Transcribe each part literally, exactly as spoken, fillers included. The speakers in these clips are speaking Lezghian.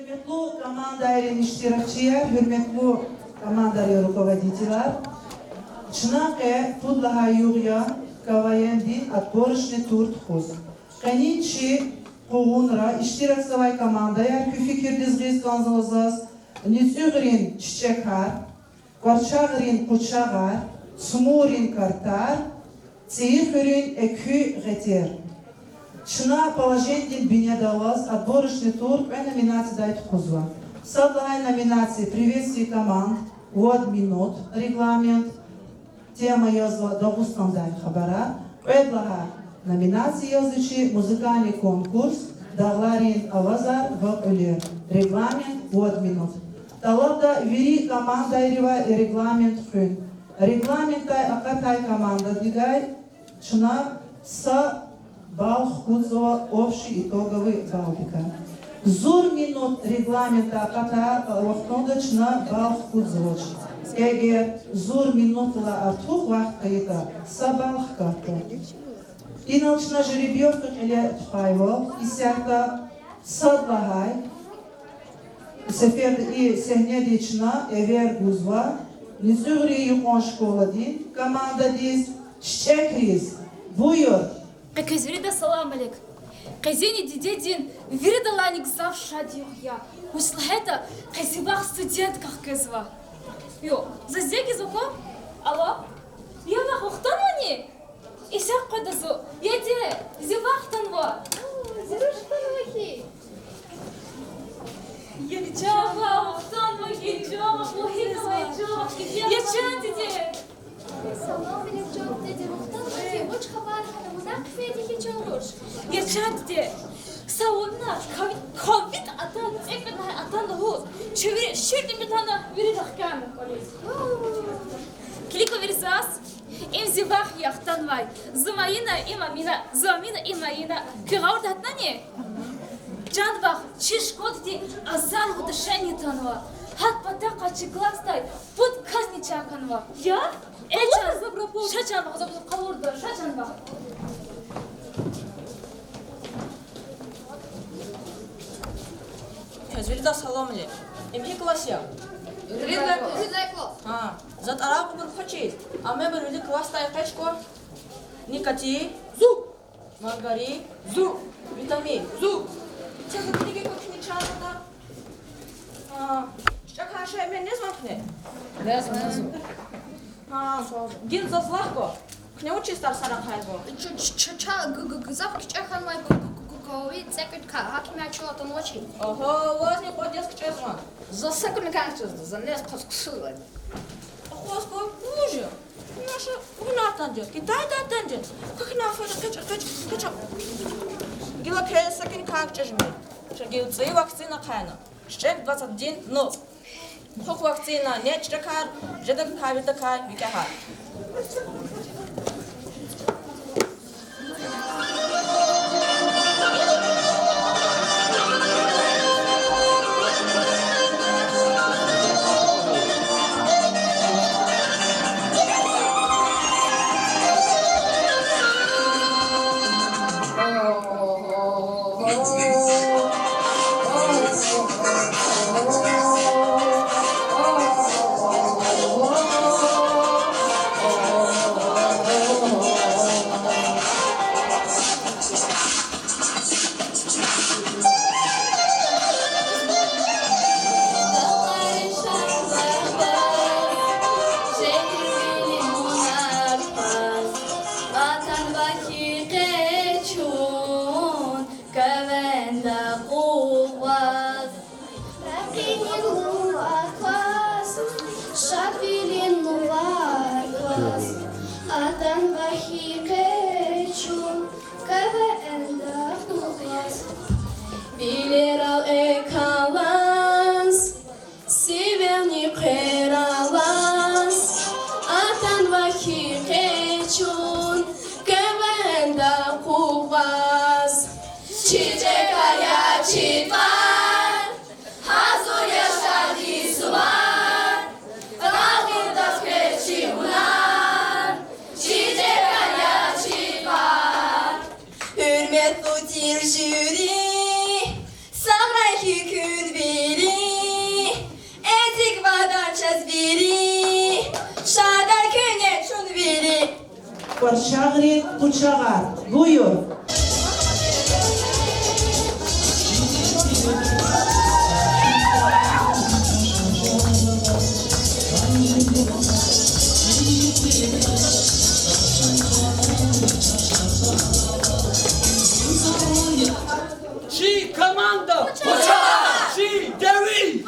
Гьуьрметлу командайрин иштиракчияр, гьуьрметлу командайрин руководителар, чна къе пуд лагьай югъ я КВН-дин отборочный тур тухуз. Къенин чи къугъунра иштиракзавай командаяр, куь фикирдиз гъиз кӀанзава заз: НуцӀуьгърин чичӀекар, КӀварчагърин къучагъар, Цмуррин картар, ЦӀийи хуьруьн экуь гъетер. Чна положениедин бинедаллаз отборочный тур кьве номинацидай тухузва. Сад лагьай номинация приветствие команд, вад минут регламент, тема язва Дагъустандай хабарар. Кьвед лагьай номинация язва чи музыкальный конкурс, Дагъларин авазар ва кьуьлер. Регламент вад минут. ТӀалабда вири командайривай и регламент хуьн. Регламентдай акъатай командадикай чна са балл хкудзава общий итоговый баллдикай. Зур минут регламентдай акъатай вахтунда чна балл хкудзавач. Эгер зур минутдилай артух вахт хьайитӀа, са балл хкатда. Инал чна жеребьёвка кьиле тухвайвал, исятда сад лагьай сеферда и сегьнедиз чна эвер гузва НуцӀуьгърин юкьван школадин командадиз, чичӀекриз. Буюр. Къе квез вирида салам алейк. Къе зини дидедин виридалайни гзаф шад югъ я. Вуч лагьайтӀа, къе зи вах студентка хквезва. Ю, заз зе гузва кван? Алло? Я вах, вахтанвани? Исятда къведа зун. Я диде, зи вах хтанва. Зи руш хтанва хьи. Я чан вах, вахтанва хьи, чан вах, вахитавай чан вах. Я чан диде. Салам алейк, чан диде, вахтанва хьи, вуч хабар хьана, вуна хъфейди хьи, чан руш? Я чан диде, са вуна кави-, кавид атан, цӀекӀуьд лагьай атан лугьуз, чи вири ширдимир атана, вири рахкана кӀвализ. Килиг кван вири заз. Им зи вах я хтанвай. Зун Майина, им Амина, зун Амина, им Майина. Куьн гъавурда гьатнани? Чан вах, чи школади азар лугьуда шейни атанва. Гьа патахъай чи классдай пуд касни чан хьанва. Я? Э, чан, ша чан вах, зав къалурда, ша чан вах. Квез виридаз салам алейк. Им гьи класс я? Вирида, вирида класс. Гьа, за тӀарабур квачиз, а мебур вири классдай экъечӀ кван. Никати? Зун. Маргарин? Зун. Витамин? Зун. Чаз килиги кван куьне чан жеда. А, чӀал квай шей мени незван куьне? Незван, незван. А, гила заз лагь кван. Куьне вучиз тарсар ахъайзава? Ч-, ч-, ч-, ча-, г-, г-, гзаф кичӀе хьанвай г-, г-, г-, г-, кави цӀекӀуьд кар. Гьаким я чун атанвачни. Огьо, вазни кьвед яз кичӀезвани? За са куьне кӀан кичӀезва, за нез хъваз ксузвани. Ахваз кван вуж я? Наша вуна атанди я, Китайда атанди я. Квахьна фена, къечӀ, къечӀ, къечӀ. Гила квез са куьне кӀан кичӀе жемир. Чун гила цӀийи вакцина ахъайна. ЧӀичӀек двадцать один ноль. Хъухъ вакцина, не чӀичӀекар жедакай, виридакай викӀегьа. Атанва хьи къе чун КВН-да къугъваз. Ракъинин лувар кваз, шадвилин лувар кваз, атанва хьи къе чун КВН-да къугъваз. Вилерал экалаз, сивелни хъвералаз, атанва хьи къе чун КВН-да къугъваз. ЧӀичӀекар я чи тӀвар, гьазур я шади сувар, къалурда квез чи гьунар, чӀичӀекар я чи тӀвар. Гьуьрметлу тир жюри, Сагърай хьи куьн вири, эцигватӀа чаз вири, шад авай куьне чун вири. Къварчагърин къучагъар. Буюр. Чи команда! Чи девиз!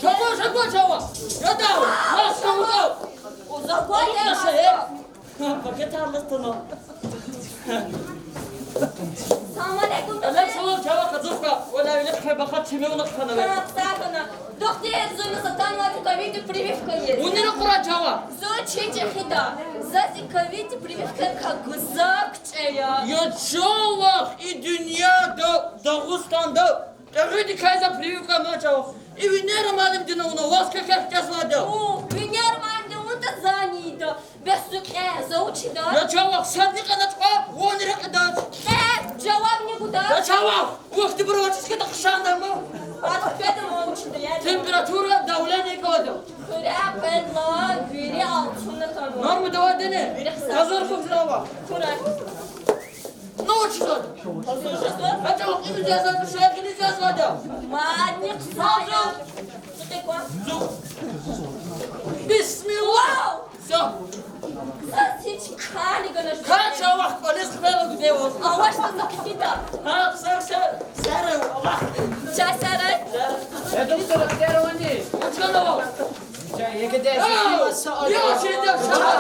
Чавай, чавай, чавай! Ятар! Нас чавай! Узакай я! Пакетар ластана. Салам алейкум. Алейкум салам, чавай, кадушка. Валай, вилик хъфей бахад, чими вуна хъфана ве. Ха, сагъ хьана. Духтур, зун атанвайди ковиддин прививка ийиз. Вуни ракъура, чавай. Зун чи чӀехида. Заз и ковиддин прививка гзаф кичӀе я. Я чавай, и дуьньяда, Дагъустанда кьегьидикай за прививка амай, чавай. И Венера муаллимдин авуна, ваз квекай хкязавайди я. О, Венера муаллимдин авунатӀа, зани ийида. Бес зун кье, за вучида? Я чавай, садни кьена чӀугваз, ванни рекьида. Э, жавабни гуда. Я чавай, вахтибур авачиз хьайитӀа хъсан я ман. Ат хкведа ман вучида я. Температура, давление кӀанда. Хуьре къведалди вири алцумна тагу. Нормада авайди яни? Вири хъсан. Гьазур хьухь, чавай. Хуьре. Ну, вучиз? Гьазур жезва? Гьа чавай, кьилиз язвайди, шей кьилиз язвайди я. Мадни хъсан я. Бисмилла! Вау! Всё. Заз гьич кӀани ганаш. Къача вахт кӀвализ хвела гуде ваз. Авач заз кхьида. Гьа, са, са, сара, Аллагь. Ча сара. Э, доктор, ахтер ванди? Вуч хьанава? Ча, ЕГЭ-дин. Эй, суал. Я, ча, ча, ча.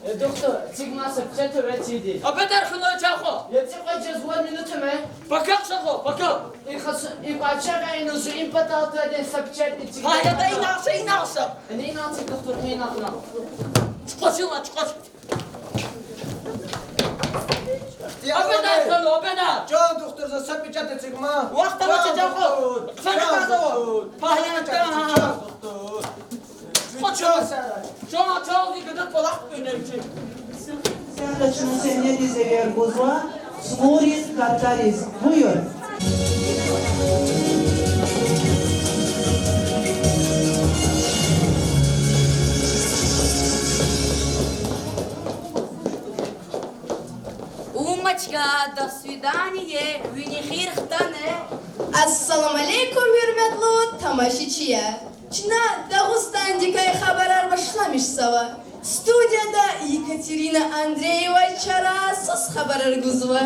Э, доктор, эцигмир, са печать эцигди. А бетер хьана, чахъ. Я, эцигиз вад минута ме. Пока, чахъ, пока. И хас, и пачагъа ина зун им патал твадин са печать эцигди. Гьа, я да, инал са, инал са. Не инал са, доктор, не инал, инал. Чукъач, ила, чукъач. А бетер хьана, а бетер. Чан, доктор, за са печать эцигмир. Вахт ава, чан, чахъ. Доктор. Чан, доктор. Пагьлан, чан, доктор. Чан, чан, чан, зи гада кӀвалах куьневчи. Сценада чна сегьнедиз эвер гузва Цмурин катариз. Буюр. Уммачка, до свидания, вини хийир хтана. Ассаламу алейкум, гьуьрметлу тамашачияр! Чна Дагъустандикай хабарар башламишзава. Студияда Екатерина Андреева чара сус хабарар гузва.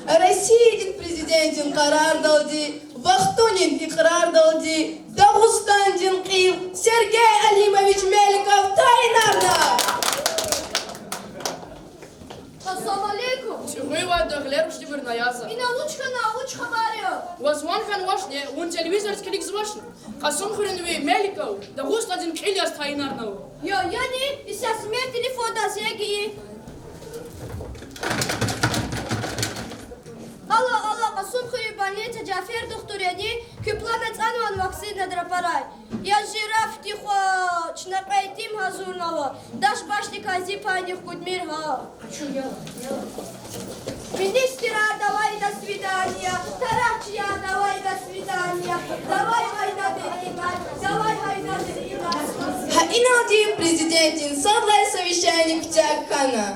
Россиядин Президентдин къарардалди, вахтунин икьрардалди Дагъустандин кьил Сергей Алимович Меликов тайинарна. Ассаламу алейкум. ЦӀугъуьвай дагълар, вучдивир на яза. Ина вуч хьана, вуч хабар я? Ваз ван хьанвачни, вун телевизордиз килигзавачни? Кьасумхуьруьн ви Меликов Дагъустандин кьил яз тайинарнава. Я, яни, исятда зи телефондиз зи гайи. Алло, алло, Кьасумхуьруьн больницада Жафер духтур яни, куь план ацӀанвани вакцинадин рапорай? Я жирафди хва, чна кьве итим гьазурнава, даш-башдикай зи пайни хкудмир гьа. Министрар, давай до свидания, тарахчияр, давай до свидания, давай война деринай, давай война деринай. Гьа иналди Президентдин сад лагьай совещание куьтягь хьана.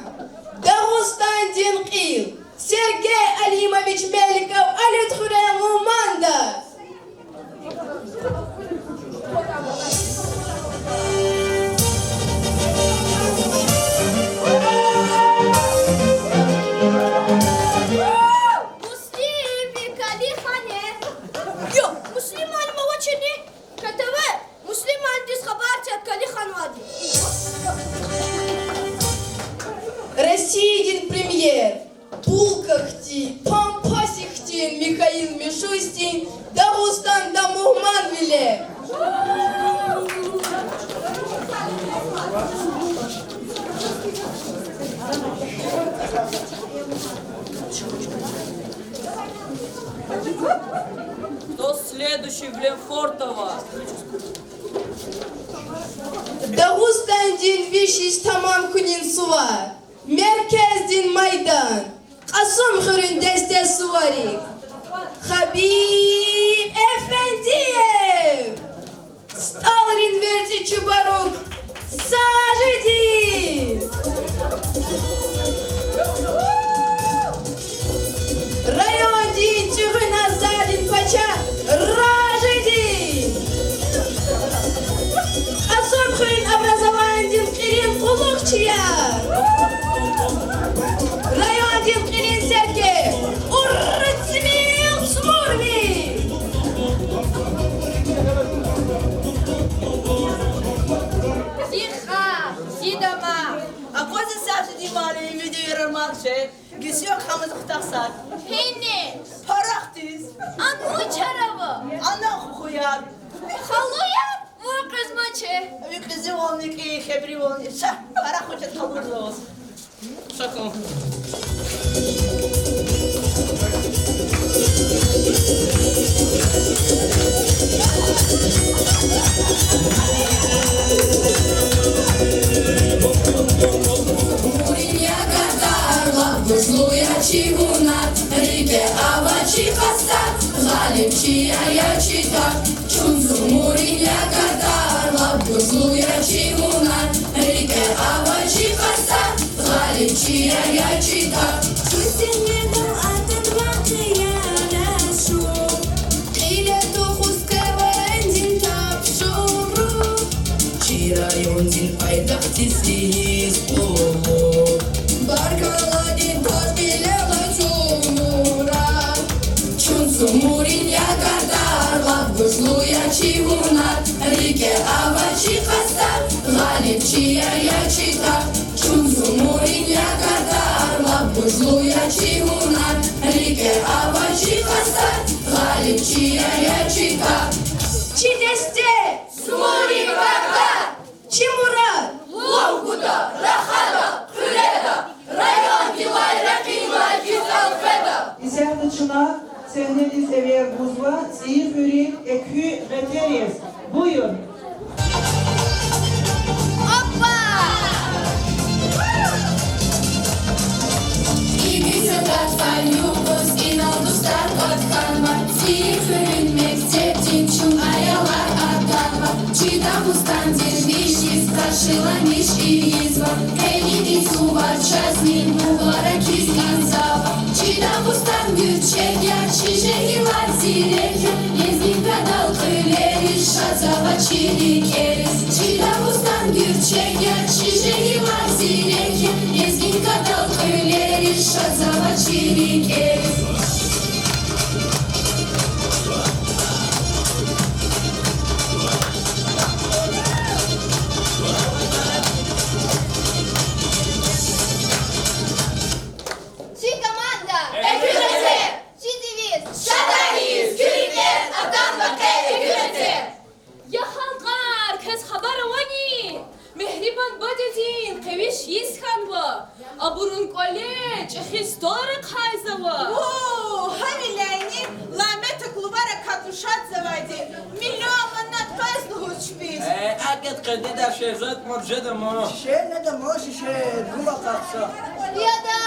Дагъустандин кьил Сергей Алимович Меликов алуьтхуьрай мугьмандаз. Муслим, ви кали хьана? Ё, Муслим муаллим авачирни? Катаве, Муслим муаллимдиз хабар це, кали хьанвайди. Россиядин премьер, булка хьтин, пампасик хьтин Михаил Мишустин Дагъустанда мугьманвиле. Кто следующий в Лефортово? Дагъустандин виш йис тамам хьунин сувар, меркездин майдан, Кьасумхуьруьн десте суварик, Хабиб Эфендиев, СтӀалрин верцӀи чубарук Сажидин, райондин чӀугуна садрин пачагь Ражидин, Кьасумхуьруьн образованидин кьилин къуллугъчияр, райондин кьилин серкер Урцмил Цмурни. Зи халкь, зи дамах. Аквазва Сажидин муаллим, ви девирар амачир. Гьисси акъамаз хутахсар. Гьинни? Парахтиз. Ана вуч чара ава? Ана хухуяр. Халуяр? Вун къвезмачир. Ви къизивални кӀи, хебривални. Ша, парах хучад халузваз. Шакал. Мурин я гадар, лап гужлу я чи гьунар, рикӀе ава чи къастар, гъалибчияр я чи тар. Чун Сумурин я гадар, лап гужлу я чи гьунар, рикӀе ава чи къастар, гъалибчияр я чи тар. Чун сенердал атанва къиярас шур, кьиле тухуз КВН-дин тапшуругъ. Чи райондин пайдахтиз ийиз къуллугъ, баркалладин таж кьиле лацумура. Чун Сумурин я гадар, лап гужлу я чи гьунар, рикӀе ава чи къастар, гъалибчияр я чи тар. Чун Сумурин я гадар, лап гужлу я чи гьунар, рикӀе ава чи къастар, гъалибчияр я чи тар. Чи десте! Сумурин вардар! Чи мурад! Лув гуда, рахада, кьуьледа, райондилай рекьинлай гьисар хъведа. Исятда чна сегьнедиз эвер гузва ЦӀийи хуьруьн экуь гъетерез. Буюр! Опа! Иби са татвал юкъуз инал дустар кӀватӀ хьанва, ЦӀийи хуьруьн мектебдин чун аялар атанва. Чи Дагъустандиз виш йис къаршиламиш ийизва, къенин и сувар чазни мубаракиз кӀанзава. Чи Дагъустан гуьрчег я, чи жегьилар зирек я, лезгинкадал кьуьлериз шад ава чи рикӀериз. Чи Дагъустан гуьрчег я, чи жегьилар зирек я, лезгинкадал кьуьлериз шад ава чи рикӀериз. Христора хъайзава. О, гьавиляйни Ламета клубара катушатзавайди миллион манат къвез лугьуз чпиз. Э, акӀ яд къведа, шерзад муржеда мо. Шерзада мо, шерзад, гула къахса. Яда,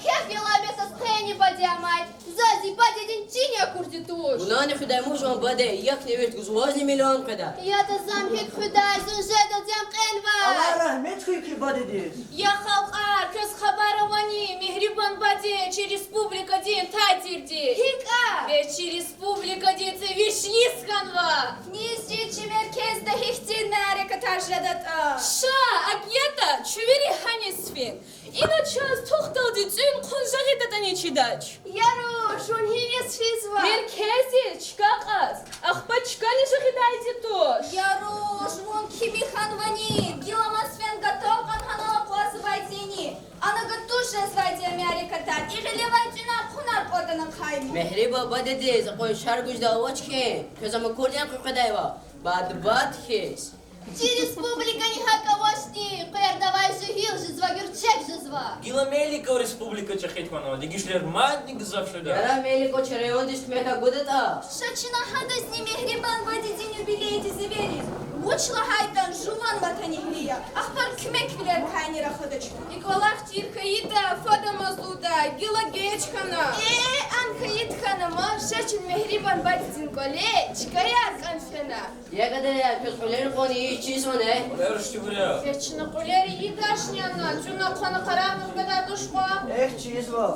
кеф я Ламетаз къени баде амай. Заз и бадедин чин акурди туш. Вунани хуьдай муж ван баде, як невирт гуз вазни миллион къведа. Яда, зам гьикӀ хуьдай, зун жедалди ам кьенва. Аллагь рагьмет хьуй куь бадедиз. Я халкьар, квез хабар авани, мегьрибан баде чи республикадин тай тирди. ГьикӀ я? Бес чи республикадин цӀи виш йис хьанва. Низ чи меркезда гьихьтин мярекатар жедатӀа? Ша, акӀ ятӀа, чуьн вири гьаниз фин. Ина чаз тухдалди цӀуьн хъун жагъидатӀани чидач. Я руш, вун гьиниз физва? Меркездиз чка кьаз, ахпа чкани жагъидайди туш. Я руш, вун кими хьанвани, гила мас фена гатал кьван гьанал акъвазвайди яни? Ана гатуз жезвайди я мярекатар, и гъилевай цӀуьнар хъунар кӀватӀана ахъайни. Мегьрибан бадедиз акьван шар гужда авач хьи, квез ам акурдин къекъведайвал, бадбад хьиз. Чи республикани гьакӀ авачни, къвердавай жегьил жезва, гуьрчег жезва. Гила Меликова республика чӀехид хьанва, дегишвилер мадни гзаф жеда. Яра, Меликова, чи райондиз куьмек гудатӀа. Ша чна гьадазни мегьрибан бадедин юбилейдиз эвериз. Вуч лагьайтӀа жуван ватанэгьли я, ахпа куьмеквилер кайни рахадач. И кӀвалах чир хьайитӀа, фад амазда, гила геж хьана. Э, ам хьайитӀа хьана ман, ша чун мегьрибан бадедин кӀвале чкаяр кӀан фена. Я гадаяр, квез кьуьлер кьван ийиз чизвани? Кьуьлер чизвани? Э, чна кьуьлер ийидачни ана, чун акьван къарагъна гадар туш кьван. Эхь, чизва.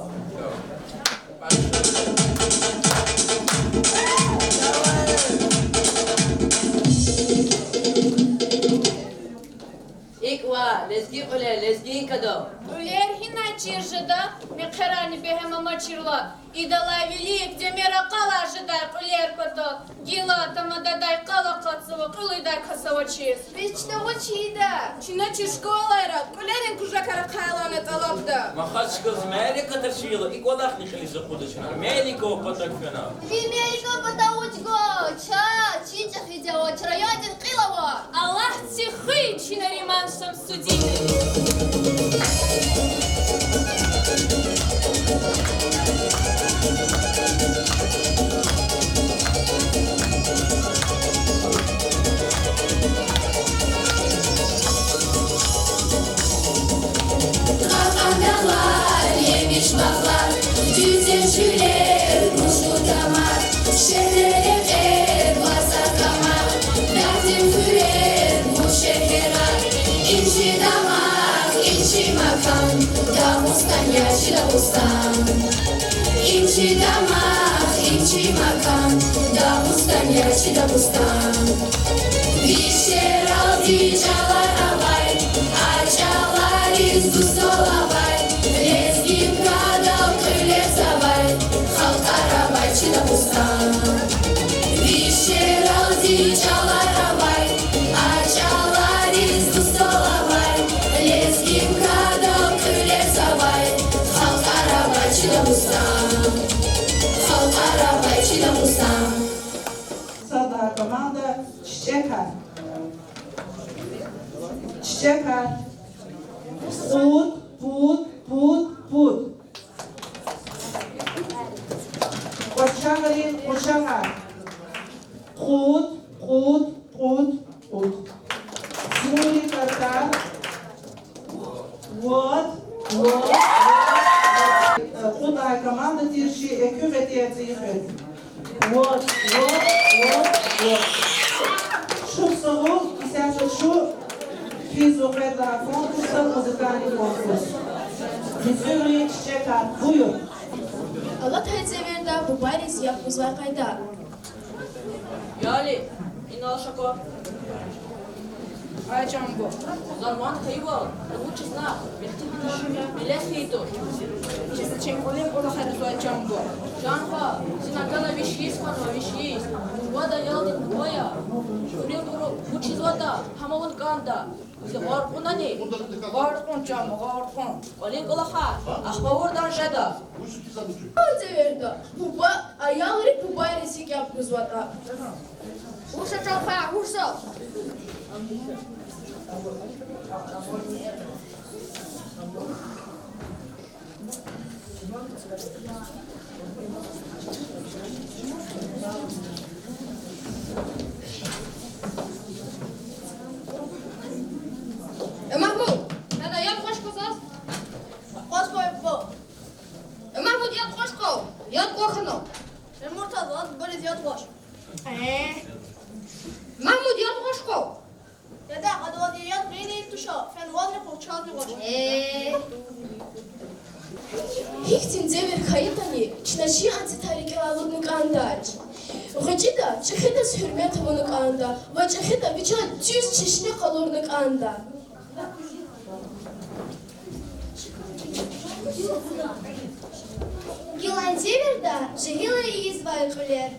ИкӀ ваъ, лезги кьуьлер, лезгинка дал. Кьуьлер гьинай чир жеда, мехъерарни бегьем амачирла. Идалай вилик демир акъалар жедай кьуьлер патал. Гила тамададай къал акъатзава, кьуьл ийидай кас авачиз. Бес чна вуч ийида? Чна чи школайра кьуьлерин кужакар ахъайла ана тӀалабда. Махачкъаладиз мярекатар чирла, и кӀвалахни кьилиз акъудачна. Меликова патав фена. Ви Меликова патав вуч гва? Ча, чи чӀехиди авач, райондин кьил ава. Аллагьди хуьй чи Нариман Шамсудинович. Кьакьандалар, емиш багълар, дуьзен чуьллер, гужлу тамар, шегьре рекьер ва са тамар, дагъдин хуьрер, гуж шегьерар, инжи дамах, инжи макан, Дагъустан я чи Дагъустан. Инжи дамах, инжи макан, Дагъустан я чи Дагъустан. Вишералди чӀалар авай, а чӀалариз дустал авай, лезгинкадал кьуьлерзавай, халкьар авай чи Дагъустан. Вишералди чӀалар авай, а чӀалариз дустал авай, лезгинкадал кьуьлерзавай, халкьар авай чи Дагъустан. Халкьар авай чи Дагъустан. Сад лагьай команда, чичӀекар. ЧичӀекар. Пуд, пуд, пуд, пуд. Къуршагърин къушагъар. Кьуд, кьуд, кьуд, кьуд. Зури катар. Вот, вот, вот. Э, кьуд лагьай команда тирчи экуь гъетер цӀийи хуьр. Вот, вот, вот, вот. Шумсагъул, исятда шу физва къвед лагьай конкурсда, музыкальный конкурс. МуьтӀуьгърин чичӀекар. Буюр. Алатай девирда бубайриз яб гузвай къайда. Я Али, инал ша ква. Ай, чан буба. Зун ван хьайивал, вучиз на, мехти гьана, мелес хьайи туш. Чи заз чи кӀвалин кӀвалахар гузвай, чан буба. Чан хва, зи нагана виш йис хьанва, виш йис. Вад аялдин буба я. Хуьруьн буба вучиз ватӀа, гьам авун кӀанда. Зи гъар кьунани? Гъар кьун, чан, гъар кьун. КӀвалин кӀвалахар ахпа авурдан жеда. Девирда буба, аялри бубайриз гьикӀ яб гузватӀа. Вуша, чан хва, вуша. Вуша, чан хва, вуша. Э, Магьмуд, гьана яд гъваш кваз заз. Кваз квай, бубу. Э, Магьмуд, яд гъваш кваз, яд гъваш хьана. Э, Муртаза, лаз бубадиз яд гъваш. Э. Магьмуд, яд гъваш кваз. Яда, адалай яд гъинин туш, фена вазни къуз чазни гъваш. Э. Гьихьтин девир хьайитӀани, чна чи адетар рикӀелай алудна кӀандач. ГъвечӀида чӀехидаз гьуьрмет авуна кӀанда ва чӀехида вичел дуьз чешне къалурна кӀанда. Гилан девирда жегьилри ийизвай кьуьлер.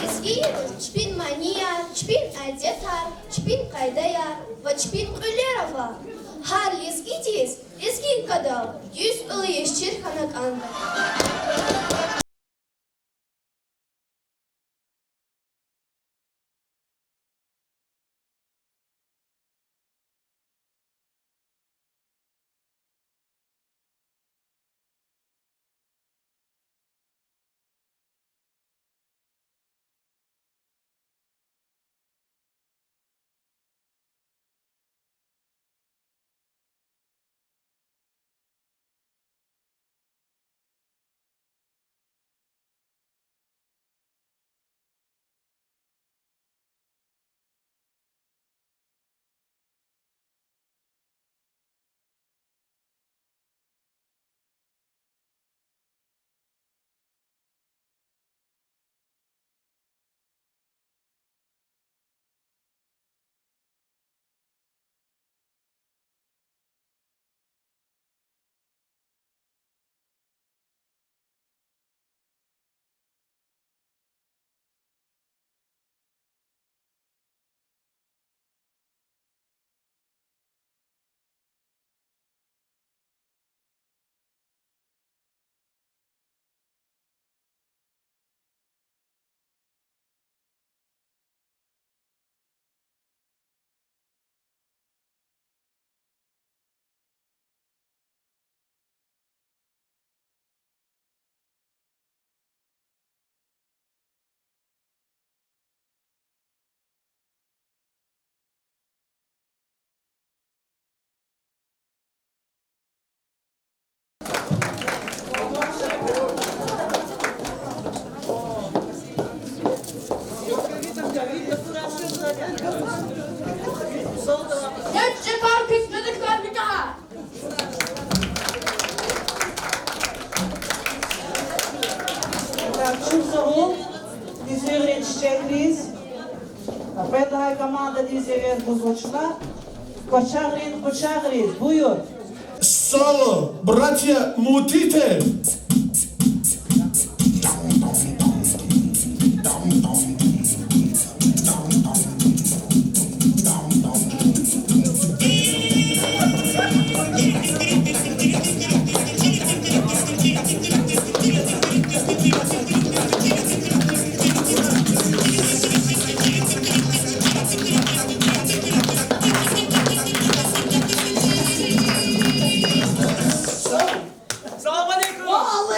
Лезгийриз чпин манияр, чпин адетар, чпин къайдаяр ва чпин кьуьлер ава. Гьар лезгидиз лезгинкадал дуьз кьуьл яз чир хьана кӀанда. Чухсагъул дизегьрин чечекриз, къведай командадиз эвер гузва чна. Къучагърин къучагъриз, буюр. Соло, братья Мутиты. Салам алейкум.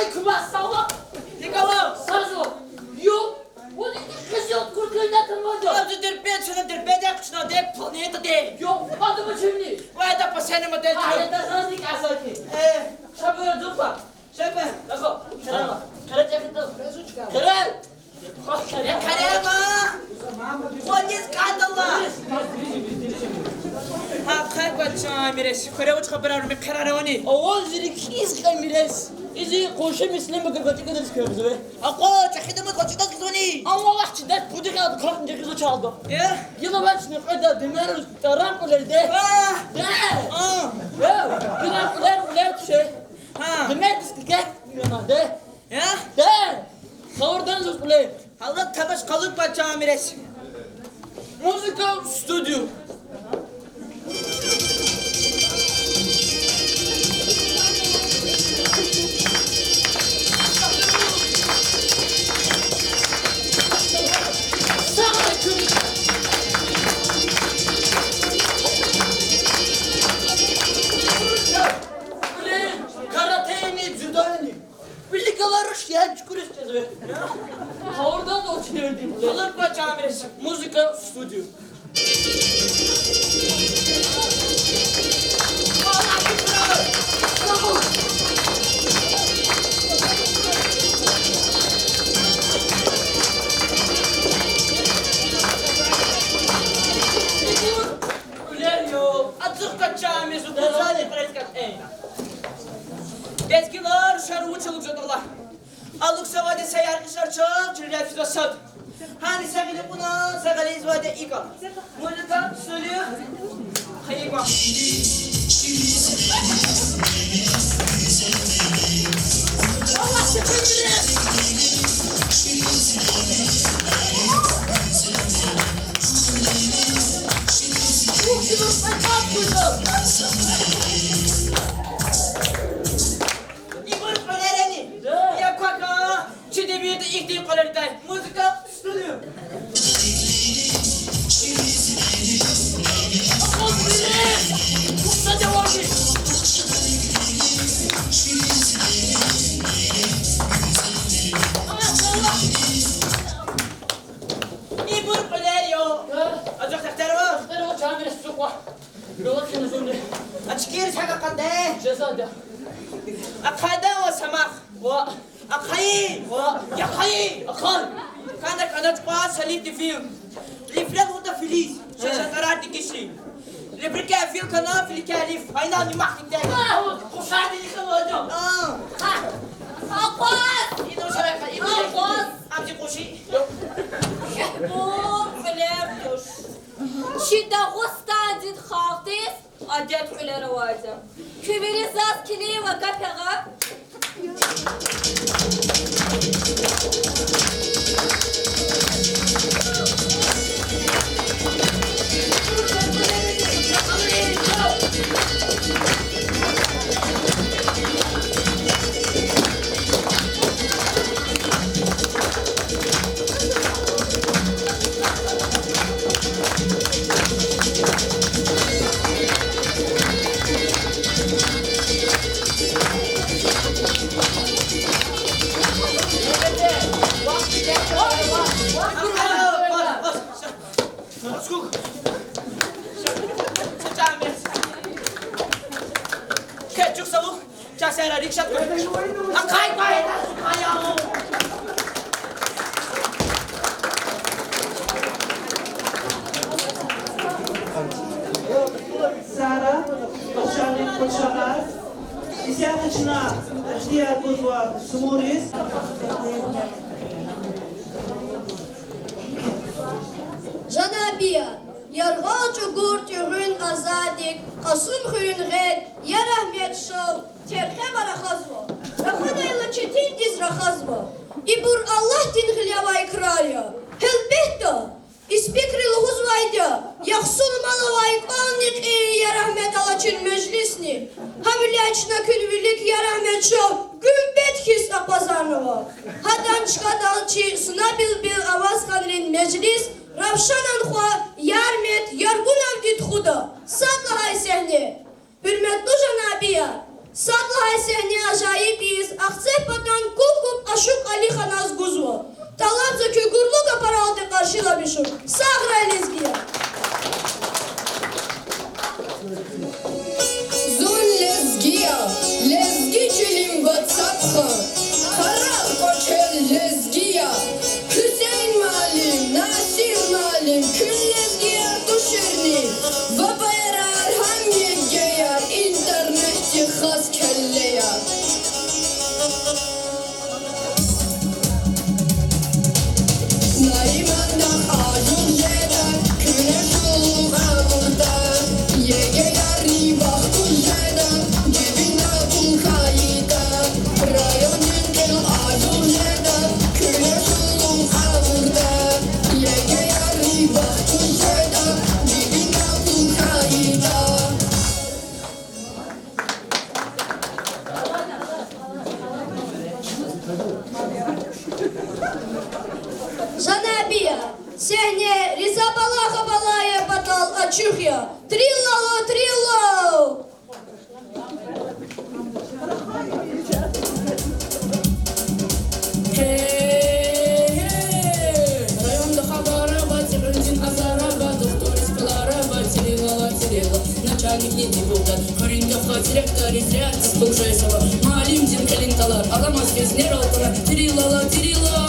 Сени модель чу. Ай, я да зазни касати. Э. Шабура дупа. Шабура. Дахо. Карама. Кара чехи ду. Кара. Я карама. Вадиз кадала. Гьа, хай квача мирес. Хуьре вуч хабарар, ми хъарар авани? Аваз зи рикӀиз кьамирес. Изи къунши Муслим гагачи гадариз квевзаве. Акъваз, чӀехи дамат гъвечӀи кӀватӀ гъизани? Амма вахт чидач, пуди хьалда квахни жагъизва чалда. Э? Гила вач ни къведа, демер уз таран кьулер де. Э? Де. А. Э, гила кьулер, кьулер туше. Гьа. Демер дискотека мема де. Э? Де. Хавурдан зуз кьулер. Гьала табаш къалуб квача мирес. Музыка в студию. Каратени, дзюдони. Вилик галай руш я, чукуриз чӀезва. Гьавурдан зун чи девирдин. Къалуб квача мирес. Музыка в студию. Улер, ацукь квача мирес, укуцани кьрецкат эйна. Лезгилар, шар вуч алукӀзаватӀа лагь. АлукӀзавайди са яргъи шар чаз, чирвилер физва сад. Гьаниса гъиле кьуна, са гъиле ийизвайди икӀ. Музыка, студия. Хайи кван. Ибур кьуьлерани? Я квака, чи девирда ихьтин кьуьлер дай. Музыка, студия. Ибур кьуьлер я. Ацукь, тахтар ава? Тахтар ава, чан бере, сукъва. Галат хьана зунни. Ачкир сага къанде. Жазада. Ахъайда ва самах. Ва. Ахъайи. Ва. Яхъайи. Ахъан. Кана кана чуква салифди фил. Лифрел гъута филиз. Шаша тарар дигиши. Лифрике фил кана, филике лиф. Айна нимах дигде. Къушар дигиши лодо. А. Акъваз. Ину шарайха, ину. Акъваз. Абзи къуши. Бу кьуьлер туш. Чи Дагъустандин халкьдиз адет кьуьлер авайди я. Куь вири заз килигна гапягъа. Сара, къачагъар, къачагъар, исятда чна ихтияр гузва Сумуриз. Жанабияр, яргъал чӀугур тӀуьгъуьн азадик, Кьасумхуьруьн гъед, я рагьмет шал, терхева рахазва. Рахадайла четиндиз рахазва. Ибур Аллагьдин гъиле авай крар я. Гьелбетда, Испикри лугьузвайди я, яхцӀурни мал авай кӀвални кьин я рагьмет алачин межлисни. Гьавиляй чна куьн вилик, я рагьмет шал, гуьмбет хьиз акъвазарнава. Гьадан чкадал чи Суна Билбил аваз хьанрин межлис Равшанан хва Ярмет Яргуновди тухуда. Сад лагьай сегьне. Гьуьрметлу жанабияр, сад лагьай сегьне ажайиб яз Ахцегь патан Кукуб ашукь Алиханаз гузва. ТӀалабзава куь гурлу гапаралди къаршиламишун. Сагърай, лезгияр! Къаз келлеяр. Нариманда ажугъ жеда, куьне шулу гъавурда. ЕГЭ-ярни вахтуз жеда, дибинда пул хьайитӀа. Райондин кьил ажугъ жеда, куьне шулу гъавурда. ЕГЭ-ярни вахтуз жеда, дибинда пул хьайитӀа. Жанабияр, сегьне Риза Балахов алай патал ачух я. Триллало, трилло! Районда хабар ава, тигъуьндин азар ава, духтуриз пулар ава, тирилала, тирила, начальникни дибугъда, хуьруьн гафар, директорриз ряд тиз пул жезава, муаллимдин кьилин тӀалаб аламаз физ нерал кьуна, тирилала, тирила.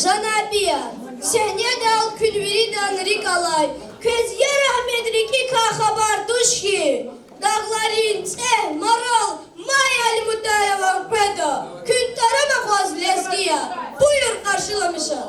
Жанабияр, сегьнедал куьн виридан рикӀ алай, квез я рагьмет рикӀикай хабар туш хьи, дагъларин цӀегь марал май Алимутаеван къведа, куьн тарама акъваз, лезгияр, буюр, къаршиламиша.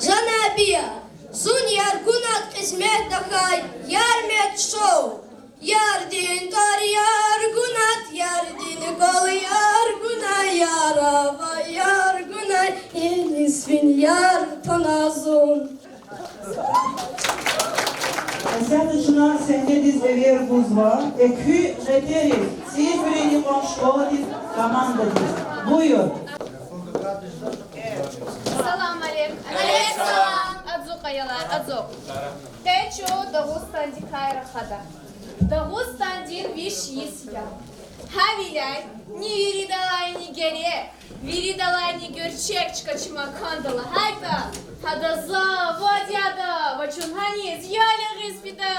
Жанабияр, зун Яргунат кьисмет тахьай Ярмет шоу. Ярдин тӀвар Яргунат, ярдин кӀвал Яргунай, яр авай Яргунай, иниз фин яр тана зун. Исятда чна сегьнедиз эвер гузва экуь гъетерив, ЦӀийи Куьруьн икьван школадин командадиз. Буюр. Салам алейк. Алейк салам. Ацукь, аялар, ацукь. Къе чун Дагъустандикай рахада. Дагъустандин виш йис я. Гьавиляй ни виридалайни герек, виридалайни гуьрчег чка чи маканда лагьайтӀа, гьада завод яда ва чун гьаниз ял ягъиз фида.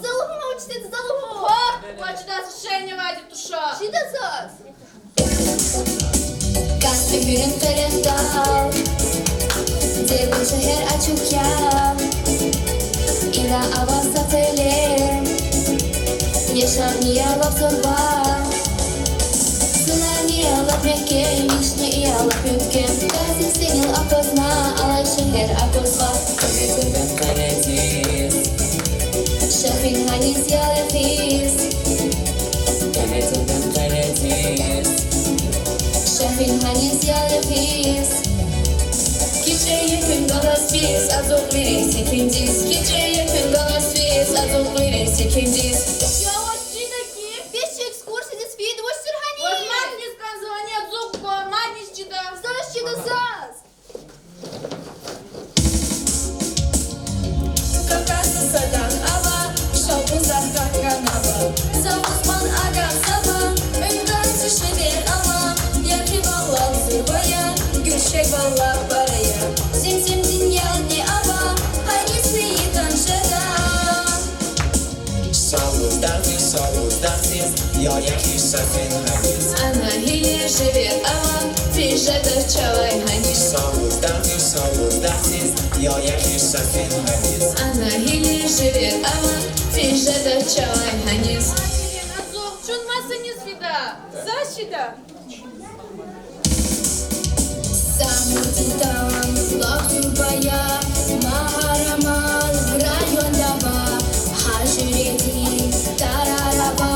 За лугьун, вучиз, за лугьун. Хо, ва чудаз шенивайди туша. Чида заз. Каспи гьуьлуьн къерехдал, Дербент шегьер ачух я. Ина ава са кьиле, яшамиш я лап зурба, сунамиш я лап мягькем, ишни я лап мягькем. Каспи синел акъвазна, алай шегьер акъвазва. Къене Дербент къенедиз, ша фин гьаниз ял ягъиз. Къене Дербент къенедиз, ша фин гьаниз ял ягъиз. КичӀе я куьн галаз физ, ацукь вири секиндиз. КичӀе я куьн галаз физ, ацукь вири секиндиз. Я ваз чида хьи, вич экскурсиядиз фейиди вуч тир гьаниз? Ваз мадни кӀанзава, ацукь кван, мадни чида. Заз чида, заз. Кавказда са дагъ ава, Шалбуз дагъ ганава. Завуз кьван агакьзава, уьнкан зи шегьер ава, яргъивал лап зурба я, гуьрчегвал лап пара я. Земземдин ялни ава, гьаниз фейитӀан жеда. Шалбуз дагъдиз, Шалбуз дагъдиз, ял ягъиз ша фин гьаниз. Ана гьи шегьер ава, Фин жеда чавай гьаниз. Савур дагъдиз, савур дагъдиз, ял яхъ са фин гьаниз. Ана гьили жуьре ава, фин жеда чавай гьаниз. Азух, чун масаниз фида, заз чида. Са муртидан лап зурба я, Магьарамал районда ава, гьа жуьредин тарар ава,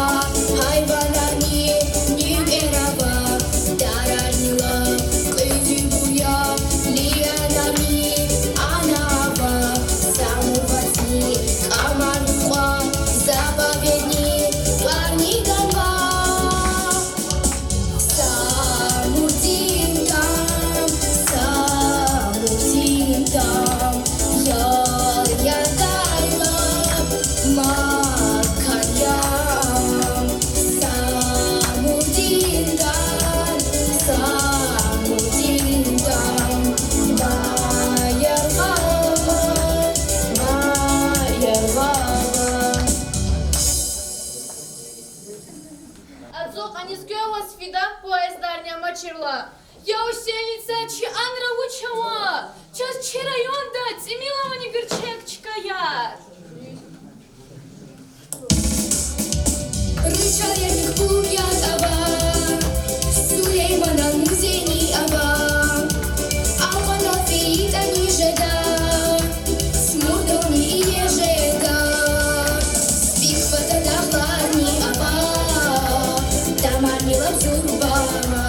гьайванарни нуькӀер ава, тарарни лап кьуьзуь буял, лиянарни ана ава, Самур вацни, Кьамар мукьва, заповедник тӀварни ганва. Самурдин там, Самурдин там, ял ядай лап макан я ам. Самурдин там, Самурдин там, ма яргъава, ма яргъава. Азух, аниз квеваз фида поезддарни амачирла. Я гусеница, чи анра вуч ава? Чаз чи районда тӀимил авани гуьрчег чкаяр? Ручаерник пул ятӀа ава, Сулейманан музейни ава, акьван фейитӀани жеда, Смурдални ие жеда, Бикбатан дагъларни ава, тамарни лап зурба ава,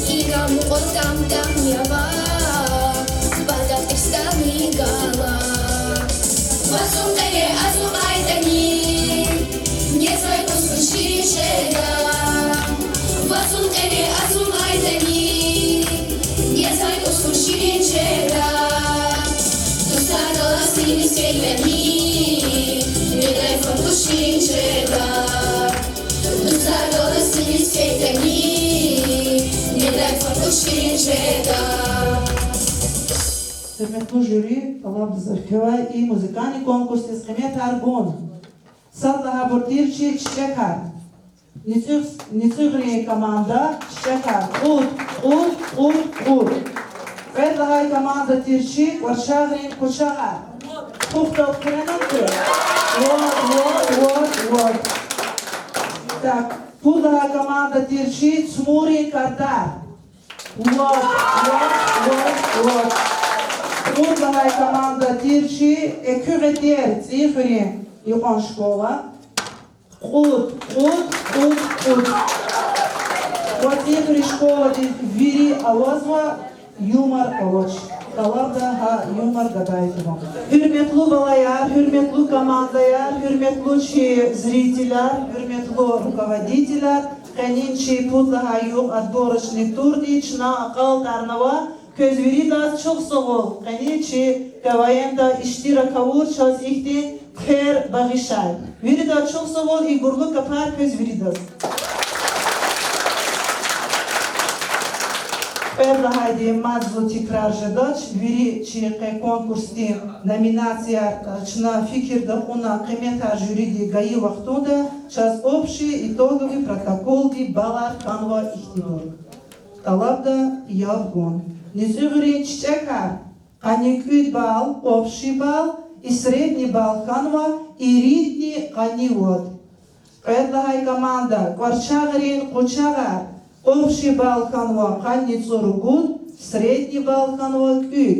инал мукьвал тамтамни ава, патав Дагъистанни гала. Вацун кьене азукьайтӀани, незвай кӀус хьун ширин жеда. Вацун кьене азукьайтӀани, незвай кӀус хьун ширин жеда. Дустар галаз синиз фейтӀани, недай фад кӀус ширин жеда. Дустар галаз синиз фейтӀани, недай фад кӀус ширин жеда. Гьуьрметлу жюри, тӀалабзава квевай и музыкальный конкурсдиз къиметар гун. Сад лагьайбур тир чи ЧичӀекар. НицӀуьгъ-, НицӀуьгърин команда ЧичӀекар. Кьуд, кьуд, кьуд, кьуд. Кьвед лагьай команда тир чи КӀварчагърин Къучагъар. Тухтал хъуьрена куь? Вот, вот, вот, вот. Так, пуд лагьай команда тир чи Цмуррин Кардар. Вот, вот, вот, вот. Кьуд лагьай команда тир чи Экуьгъетер, ЦӀийи хуьрин юкьван школа. Кьуд, кьуд, кьуд, кьуд. Ва ЦӀийи хуьруьн школадиз вири авазва юмор авач. ТӀалабда гьа юмор гадайди кьван. Гьуьрметлу балаяр, гьуьрметлу командаяр, гьуьрметлу чи зрителар, гьуьрметлу руководителар, къенин чи пуд лагьай югъ отборочный турдиз чна акьалтӀарнава. Квез виридаз чухсагъул, къенин чи КВН-да иштирак авур чаз ихьтин хъвер багъишай. Виридаз чухсагъул, и гурлу капар квез виридаз. Кьвед лагьайди мад зун тикрар жедач, вири чи къе конкурсдин номинацияр чна фикирда кьуна, къиметар жюриди гайи вахтунда чаз общий итоговый протоколди баллар хьанва ихьтинбур. ТӀалабда яб гун. НицӀуьгърин ЧичӀекар, къанни кӀуьд балл, общий балл, и средний балл хьанва иридни къанни вад. Кьвед лагьай команда КӀварчагърин Къучагъар, общий балл хьанва къанни цӀуругуд, средний балл хьанва кӀуьд.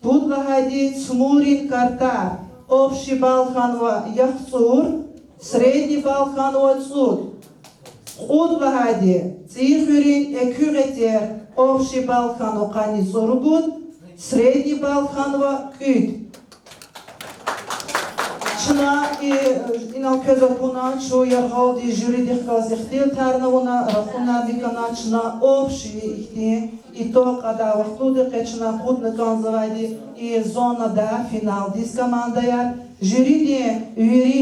Пуд лагьайди Цмуррин Картар, общий балл хьанва яхцӀур, средний балл хьанва цӀуд. Кьуд лагьайди ЦӀийи хуьруьн Экуьгъетер, общий балл хьанва къанни цӀуругуд, средний балл хьанва кӀуьд. Чна и, инал квез акуна, чун яргъалди жюридихъ галаз ихтилатарна авуна, рахунарни хьана, чна общий ихьтин итог кьадай вахтунда къе чна акъудна кӀанзавайди и зонада финалдиз командаяр. Жюридин вири,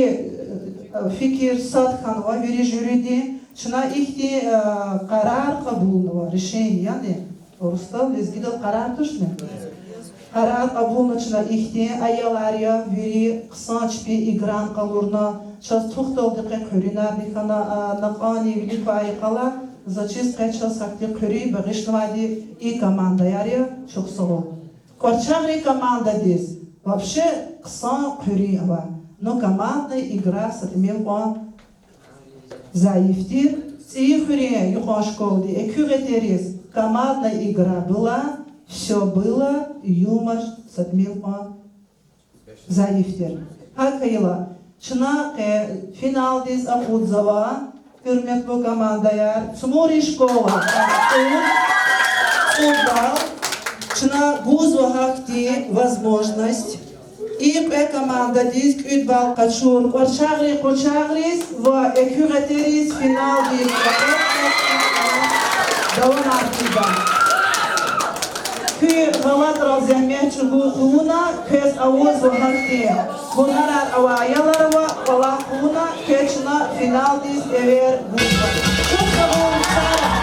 э, фикир сад хьанва, вири жюридин, чна ихьтин, э, къарар кьабулнава, решение, яни. Урусдал, лезгидал къарар тушни? Къарар кьабулна чна ихьтин, аялар я, вири хъсан чпи играни къалурна, чаз тухталди къе хъуьруьнарни хьана, а, накьани вилик квай къала, За чиз къе чаз гьахьтин хъуьруьн багъишнавайди и командаяр я, чухсагъул. КӀварчагърин командадиз вообще хъсан хъуьруьн ава. Ну, командная игра са тӀимил кьван зайиф тир. ЦӀийи хуьруьн юкьван школадин экуь гъетериз командная игра была, всё было, юмор са тӀимил кьван зайиф тир. ГьакӀ хьайила, чна къе финалдиз акъудзава, гьуьрметлу командаяр, Цмуррин школа, цӀуд, цӀуд балл. Чна гузва гьахьтин возможность и кьве командадиз кӀуьд балл къачур КӀварчагърин къучагъриз ва экуь гъетериз финалдиз давамар хъийида. Куь гъалатрал зегьмет чӀугун хъувуна, квез авазва гьахьтин гьунарар авай аялар ава, кӀвалах хъувуна, квез чна финалдиз эвер гузва. Чухсагъул, сагърай.